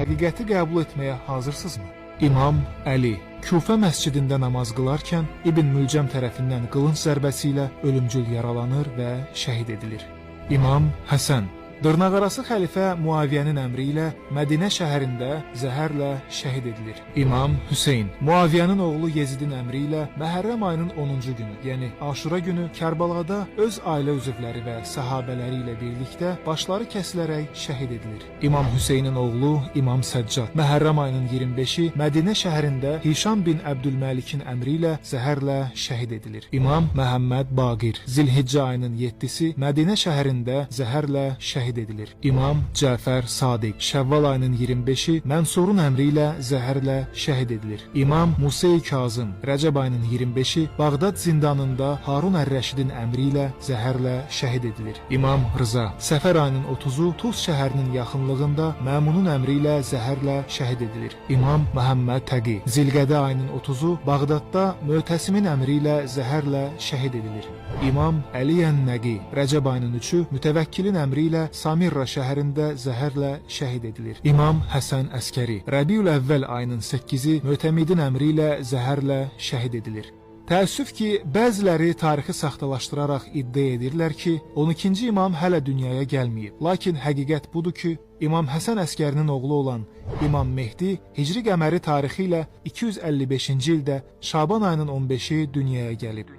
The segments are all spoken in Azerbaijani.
Həqiqəti qəbul etməyə hazırsınızmı? İmam Əli Kufə məscidində namaz qılarkən İbn Mülcəm tərəfindən qılınc zərbəsi ilə ölümcül yaralanır və şəhid edilir. İmam Həsən dırnaqarası xəlifə Muaviyyənin əmri ilə Mədinə şəhərində zəhərlə şəhid edilir. İmam Hüseyn Muaviyyənin oğlu Yezidin əmri ilə Məhərrəm ayının 10-cu günü, yəni Aşura günü Kərbəlada öz ailə üzvləri və səhabələri ilə birlikdə başları kəsilərək şəhid edilir. İmam Hüseynin oğlu İmam Səccad Məhərrəm ayının 25-i Mədinə şəhərində Hişam bin Əbdülməlikin əmri ilə zəhərlə şəhid edilir. İmam Məhəmməd Baqir Zilhiccə ayının 7-si Mədinə şəhərində zəhərlə şəhid edilir. İmam Cəfər Sadiq Şəvval ayının 25-i Mənsurun əmri ilə zəhərlə şəhid edilir. İmam Musa Kazım Rəcəb ayının 25-i Bağdad zindanında Harun ər-Rəşidin əmri ilə zəhərlə şəhid edilir. İmam Rıza Səfər ayının 30-u Tuz şəhərinin yaxınlığında Məmunun əmri ilə zəhərlə şəhid edilir. İmam Məhəmməd Təqi Zilqədə ayının 30-u Bağdadda Mötəsimin əmri ilə zəhərlə şəhid edilir. İmam Əli Ən-Nəqi Rəcəb ayının 3-ü Mütəvəkkilin əmri ilə Samirra şəhərində zəhərlə şəhid edilir. İmam Həsən Əskəri Rəbiül Əvvəl ayının 8-i Mötəmidin əmri ilə zəhərlə şəhid edilir. Təəssüf ki, bəziləri tarixi saxtalaşdıraraq iddia edirlər ki, 12-ci imam hələ dünyaya gəlməyib. Lakin həqiqət budur ki, İmam Həsən Əskərinin oğlu olan İmam Mehdi Hicri qəməri tarixi ilə 255-ci ildə Şaban ayının 15-i dünyaya gəlib.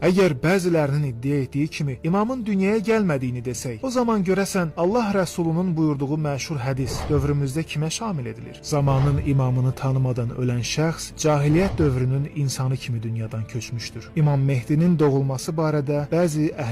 Əgər bəzilərinin iddia etdiyi kimi imamın dünyaya gəlmədiyini desək, o zaman görəsən Allah Rəsulunun buyurduğu məşhur hədis dövrümüzdə kimə şamil edilir? Zamanın imamını tanımadan ölən şəxs cahiliyyət dövrünün insanı kimi dünyadan köçmüşdür. İmam Mehdinin doğulması barədə bəzi əhl